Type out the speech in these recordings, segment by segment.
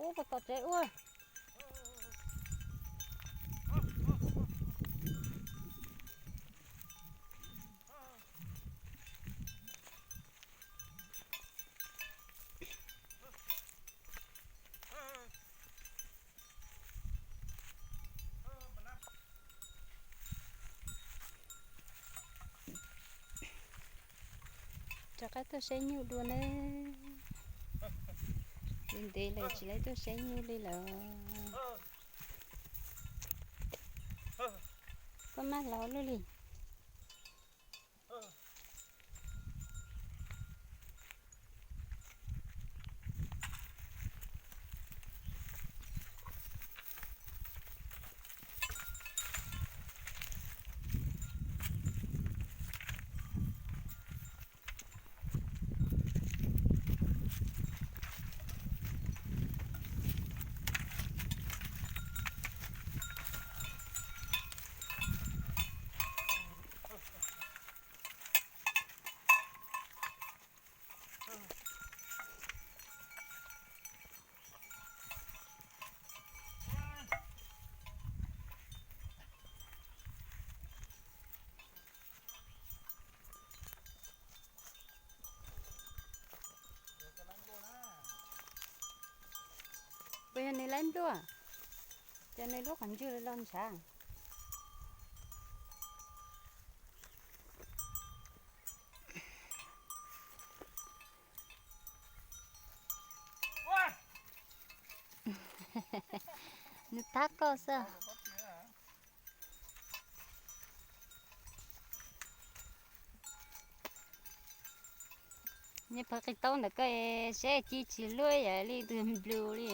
Ub, puas tom tsev ua. Rov qab tuaj saib nyuj dua na. Ntev ntev lawm tsis laib tuaj saib nyuj li lawm. Koj maj hlauv luaj li. Puas yog nws laib npluaj? Ces nws lub qhov ntswg los ntshav. Nws thab koj xwb. Nws phav qis taub ntawm koj seb ci tsis luaj yam li tus nplus li.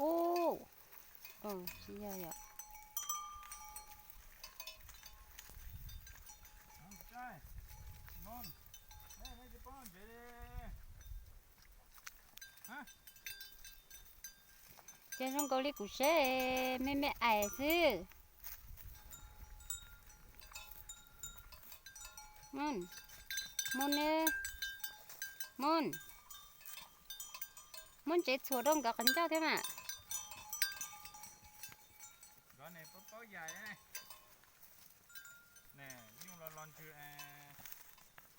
Ub, tsis yog yom. Ces zoo nkaus li kuv seb me me ais xwb. Mus, mus, mus, muab ntsev txhuam rau nkawd qhov ncauj thiab mas. Nyuj los los ntswg,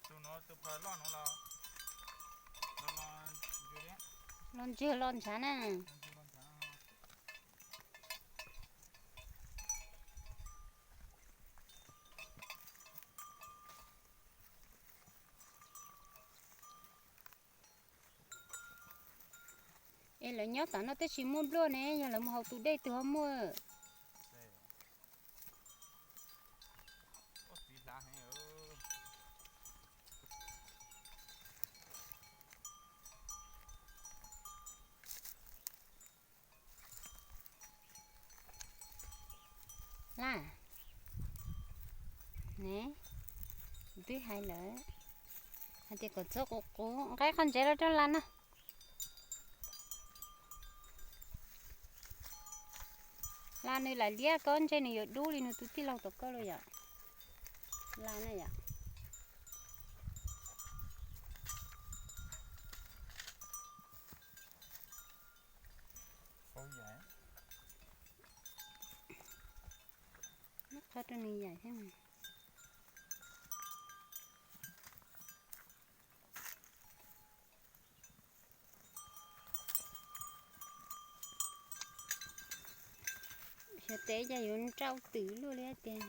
tus nuav tus phaws loj nuav los los ntswg los ntshav na. Es lawv nyob tom no twb tsis muaj npluaj ne, yog lawv mus haus tus dej twg ho muaj. Laj, ne, kuv twb hais lawm hais tias kom txhob qus qus, nqa qhov ntsev los rau Laj no. Laj nws lam liab koj, ntshe nws yuav dub li nws tus tij laug tom koj los yom. Laj na yom. Muab qhov rau nws yaim thiab mas. Xyov tes cas yuav nrau twm luaj li tiag.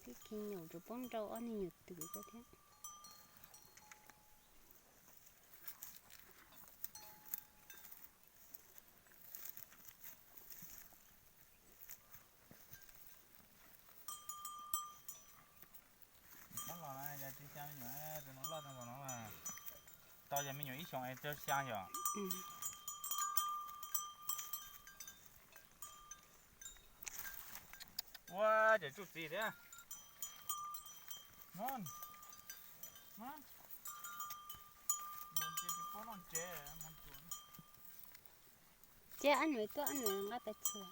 Twb khi nyuam tsuas poob nrau ob niag nyuam twm ko thiab. Los na, yog tsis xyaa me nyuam, tus no loj tau npaum no mas tau yog me nyuam ib xyoos es rau xyaa yom. Ua, cov tsuj txiv thiab. Cia ab nws tuaj, ab nws nqa pais txhuam.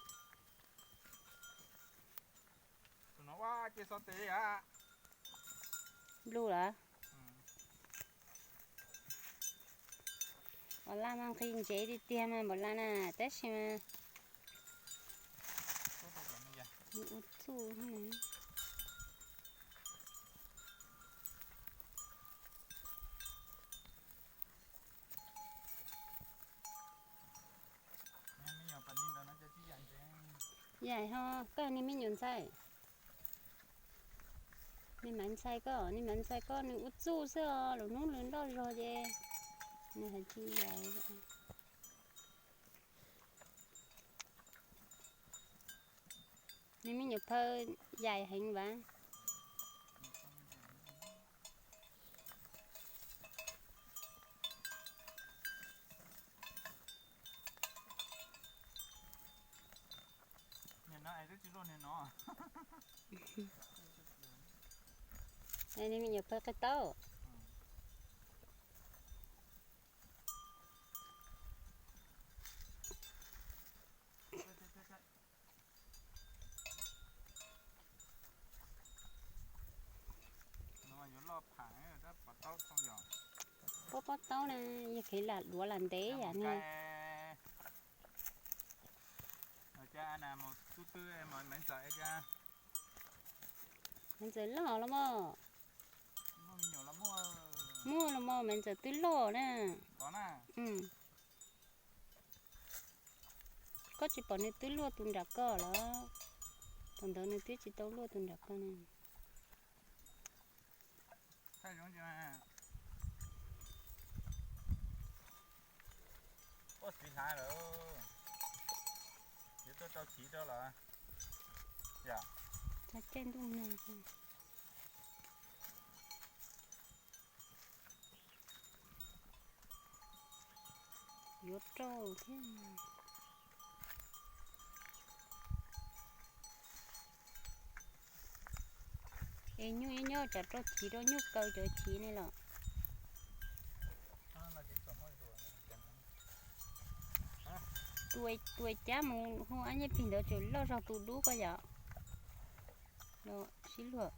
Nplua lawm. Npaum laj mas nqhis ntsev tiag tiag mas npaum laj na, tab sis mas ua txuj. Yaim ho koj niag me nyuam ntxhais, niag Maiv ntxhais koj, niag Maiv ntxhais koj nws ua txuj xwb os, lwm hnub nws loj zog ces nws hais tsis yaim. Niag me nyuam phawj yaim heev vas. Niag me nyuam phawj qe taub. Pob pob taub na, yog kev lam duav lam ntev yam ne. Maiv ntxawm loj los mog. Muaj los mog, Maiv ntxawm twb loj na. Koj tsis pom nws twb luaj tus nram koj los? Thaum ntawd nws twb tsis tau luaj tus nram koj ne. Ua txiv hlav lawm, yuav tuaj rau chiv rau lawm. Txog caij ntuj nag, yuav rau thiab. Es nyuj nyob nyob tsam rau chiv rau nyuj kaw cov chiv ne los? Tus cab mus hu ab nyiaj plig ntawd tseem loj zog tus dub koj yom. Los sib luag.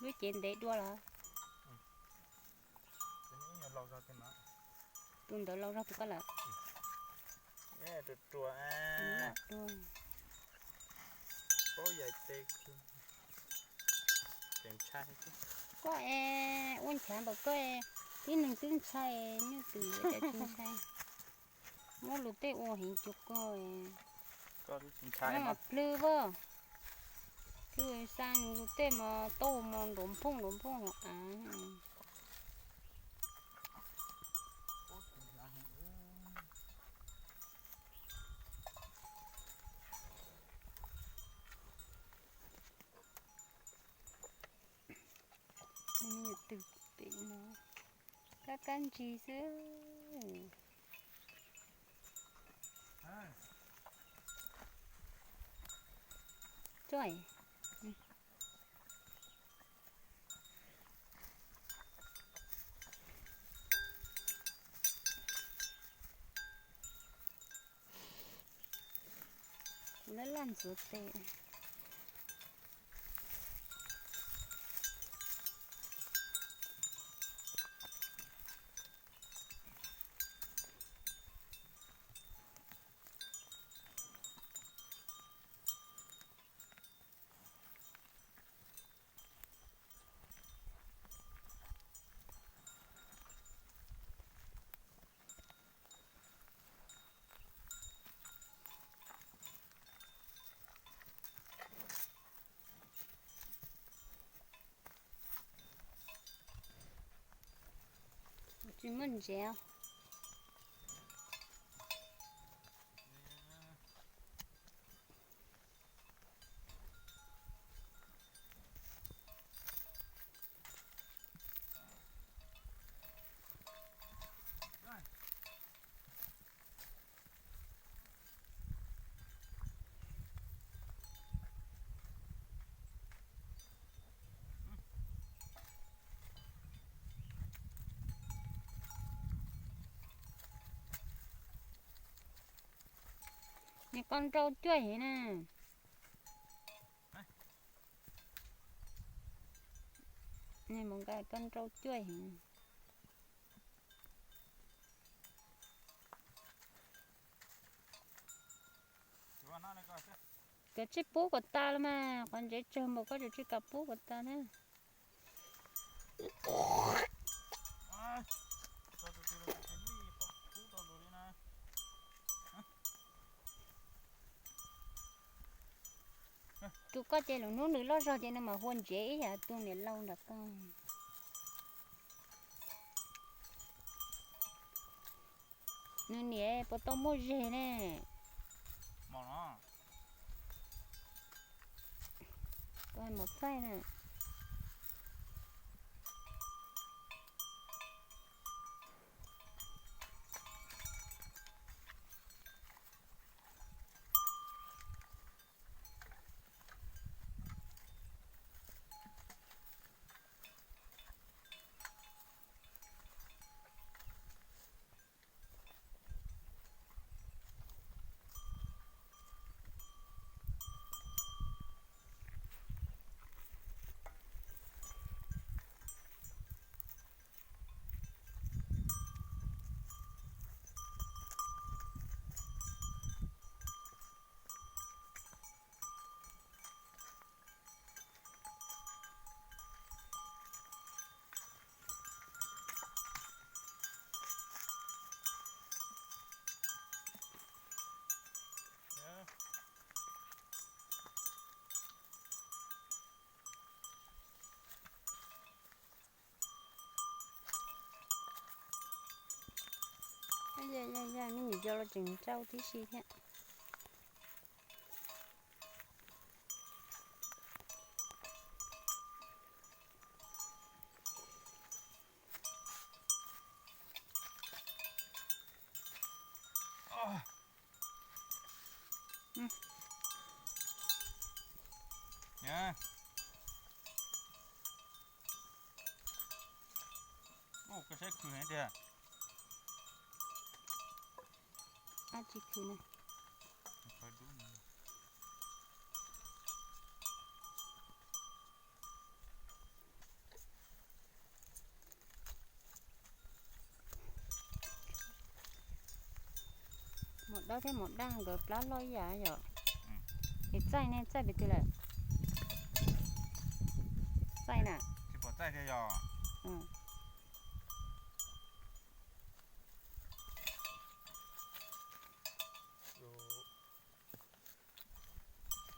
Lub cev ntev dua los? Tus ntawd laus zog tus koj lawm. Koj es ua nchav npaum koj, tib neeg twb ntshai, nyuj twm yuav cas tsis ntshai. Muab lus tej ua heev cuag koj. Nws mas plhws pom, plhws xa nws lus tej mas tau mas nrov nphooj nrov nphooj hauv av. Twm pem no, kab kab ntsig xwb. Txoj. Kuv laj laj ntxuav tes. Tsis muaj ntsev. Koj nrau cuaj heev na. Mus nqa koj nrau cuaj heev. Koj tsis pub kom tas los mas, qhov ntsev tsawg npaum koj tsis kam pub kom tas na. Tus koj ces lwm hnub nws loj zog ces nws mam hua ntsev ib yam tus niam laus nram koj. Nws niam puas tau muaj zeg ne? Mus txaij na. Yog me nyuam yaus los tseem nrau tib si thiab. Koj saib khw tiag. Ab, tsis khw ne. Mos dawb thiab mos daj nkawd plab loj ib yam yom. Es txaij ne, txaij pem twg lawm? Txaij na. Tsis pom txaij tiag yog.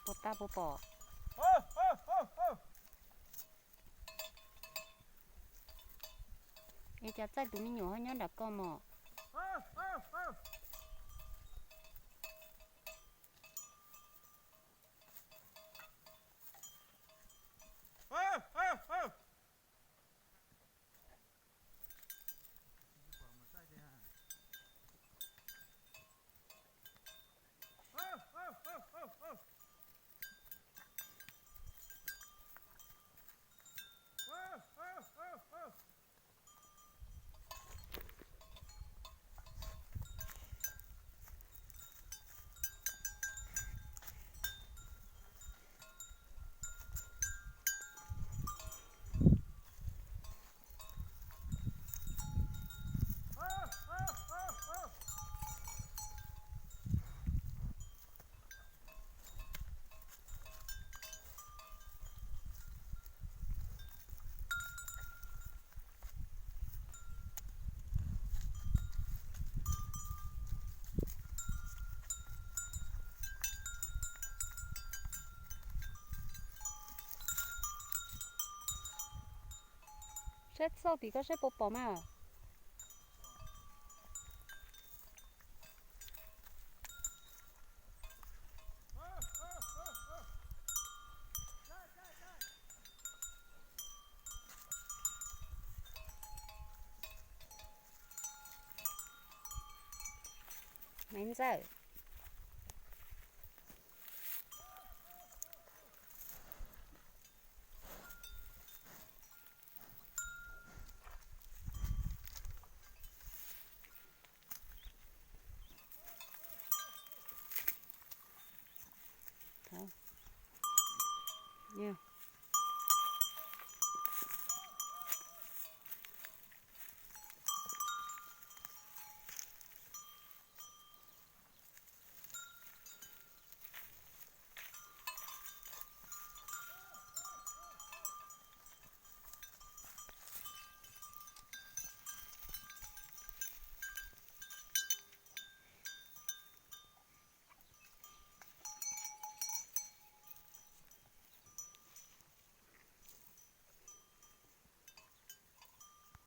Puas tas puas pom? Es cas txaij tus me nyuam ho nyob nram koj mos? Saib txoj tim koj saib puas pom mas. Maiv Ntxawg.